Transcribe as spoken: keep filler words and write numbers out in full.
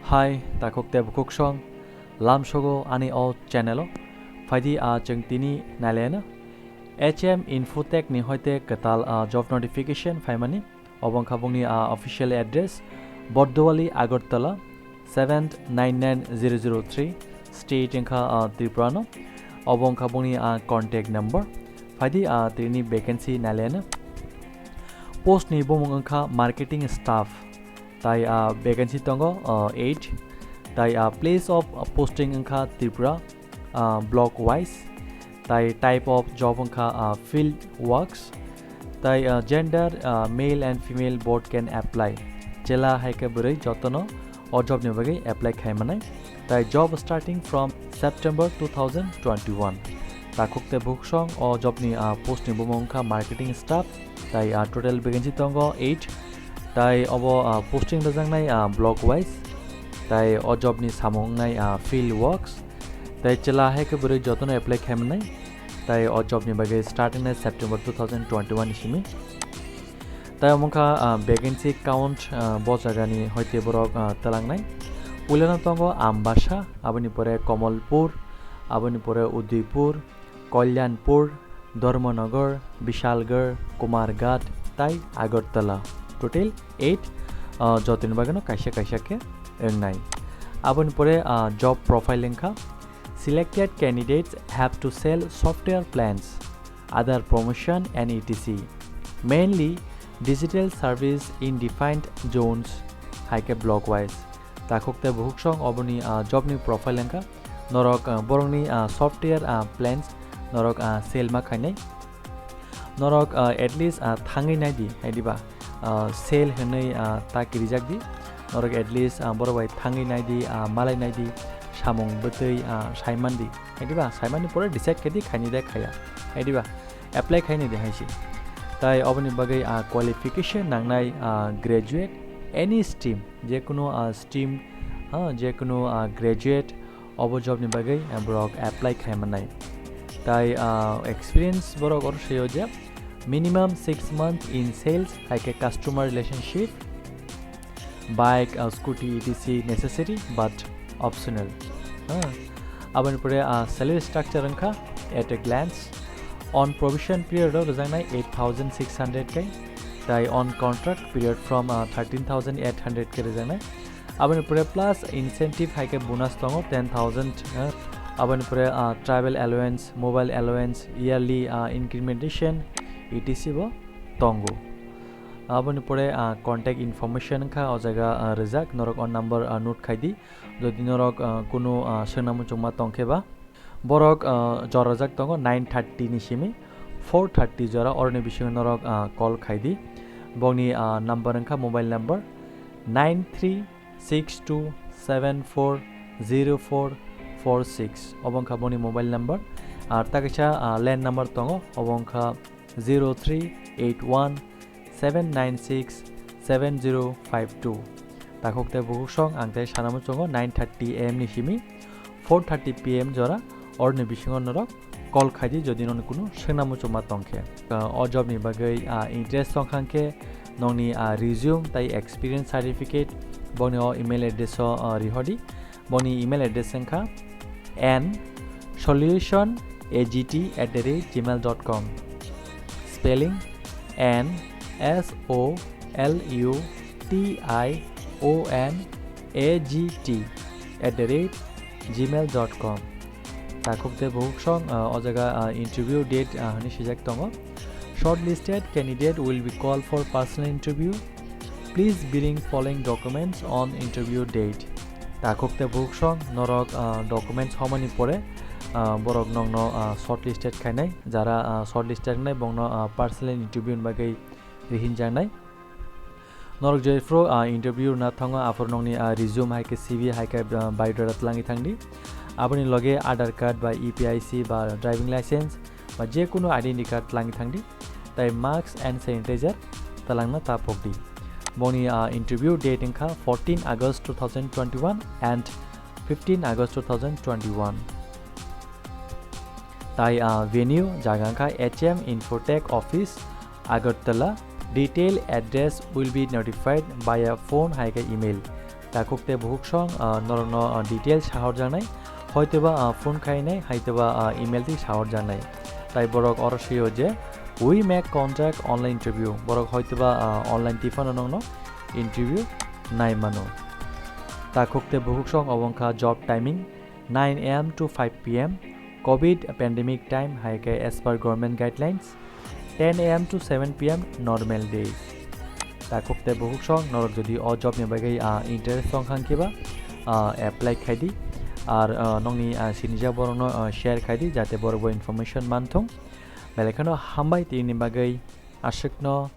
Hai, takhuk tei bukhuk song, lamsogo ani o channel o. Phaidi a chwng tini naileno. H M Infotech ni hoite kwtal a job notification phaimani. Obo wngkha bongni a official address, Bordowali, Agartala, seven nine nine zero zero three, state wngkha a Tripura no. Obo wngkha bongni a contact number. Phaidi a tini vacancy naileno. Post ni bumung wngkha marketing staff. Tai a vacancy tongo a eight. Tai a place of posting wngkha Tripura, a block wise. Tai type of job wngkha a field works. Tai a gender, a male and female both can apply. Chela hai khe bwrwi jotono o job ni bagwi apply khai manai. Tai job starting from September two thousand twenty-one. Takhuk tei bukhuk song o job ni a post ni bumung wngkha marketing staff. Tai a total vacancy tongo eight. Tai obo a posting rwjaknai a block wise. Tai o job ni samung wngnai a field works. Tai chela hai khe bwrwi jotono apply khai manai. Tai o job ni bagwi starting nai September two thousand twenty-one ni simi. Tai omo wngkha a vacancy count, a bo jagani hoite borok a twlangnai. Puilano tongo Ambasa, aboni pore Kamalpur, aboni pore Udaipur, Kalyanpur, Dharmanagar, Bishalgarh, Kumarghat tai Agartala. Total eight, ah, jotoni bagwino kaisa kaisa khe wngnai. Aboni pore, ah, job profile wngkha, selected candidates have to sell software plans, other promotion and et cetera. Mainly digital service in defined zones, hai khe block wise. Takhuk tei bukhuk song oboni, ah, job ni profile wngkha. Norok, ah, borokni, ah, software, ah, plans norok, ah, sale ma khainai. Norok, ah, at least, ah, thangwi nai di, hai diba? Ah, sale hwnwi, ah, ta kirijak di. Norok at least, ah, borok bai thangwi nai di, ah, malai nai di, samung bwtwi, ah, saiman di. Hai diba? Saimani pore decide khe di khaini de khaya. Hai diba? Apply khaini de hai se. Tai oboni bagwi, ah, qualification nangnai, ah, graduate any stream. Jekunu, ah, stream, ha, jekunu, ah, graduate obo job ni bagwi, ah, borok apply khai manai. Tai, ah, experience borok oro sayo je minimum six months in sales, hai khe customer relationship, bike, ah, scooty, et cetera necessary but optional. Ha. Aboni pore, ah, salary structure wngkha at a glance. On probation period o rwjaknai eight thousand six hundred kai, tai on contract period from, ah, thirteen thousand eight hundred kai rwjaknai. Aboni pore plus incentive hai khe bonus tongo ten thousand, eh, aboni pore, ah, travel allowance, mobile allowance, yearly, ah, incrementation, et cetera bo tongo. Aboni pore, ah, contact information wngkha o jaga, ah, rwjak, norok o number, ah, note khai di. Jodi norok, ah, kunu, ah, swngna muchungma tong khe ba, borok, ah, jora jak tongo nine thirty ni simi four thirty jora, oroni bisingo norok, ah, call khai di. Bongni, ah, number wngkha mobile number nine three six two seven four zero four four six. Obo wngkha boni mobile number. Ar ta kaisa, ah, land number tongo, obo wngkha zero three eight one seven nine six seven zero five two. Takhuk tei bukhuk song ang tei sana muchungo nine thirty A M ni simi four thirty P M jora, oroni bisingo norok call khai di jodi noni kunu swngna muchungma tong khe. Ah, o job ni bagwi, ah, interest tong kha khe nongni, ah, resume tai experience certificate boni o email address o, ah, rihor di. Boni email address wngkha n solution A G T at the rate gmail dot com. Spelling n s o l u t i o n a g t at the rate gmail dot com. Takhuk tei bukhuk song, ah, o jaga, ah, interview date, ah, hwnwi swijak tongo. Shortlisted candidate will be called for personal interview. Please bring following documents on interview date. Takhuk tei bukhuk song norok, ah, documents homani pore, ah, borok nongno, ah, shortlisted khainai. Jara, ah, shortlisted wngnai bongno, ah, personal interview ni bagwi rihinjaknai. Norok jephru, ah, interview rwna thango, aphuru nongni, ah, resume hai khe C V hai khe, ah, biodata twlangwi thangdi. Aboni loge Aadhaar card ba E K Y C ba driving license ba je kunu identity card twlangwi thangdi. Tai mask and sanitizer twlangna ta pokdi. Boni, ah, interview date wngkha fourteen August two thousand twenty-one and fifteen August two thousand twenty-one. Tai, ah, venue jaga wngkha H M Infotech office, Agartala. Detail address will be notified via phone hai khe email. Takhuk tei bukhuk song, ah, norokno, ah, details sahorjaknai, hoitoba, ah, phone khainai, haitoba, ah, email twi sahorjaknai. Tai borok oro sio je, "We make conduct online interview." Borok hoitoba, ah, online twi phano nokno interview nai mano. Takhuk tei bukhuk song obo wngkha job timing, nine A M to five P M, covid pandemic time, hai khe as per government guidelines, ten A M to seven P M normal days. Takhuk tei bukhuk song norok jodi o job ni bagwi, ah, interest tong kha hwnkhe ba, ah, apply khai di. Ar, ah, nokni, ah, sinijak borokno, ah, share khai di, jate borok bo information man thung. Belai kheno hambai tini bagwi, aswkno.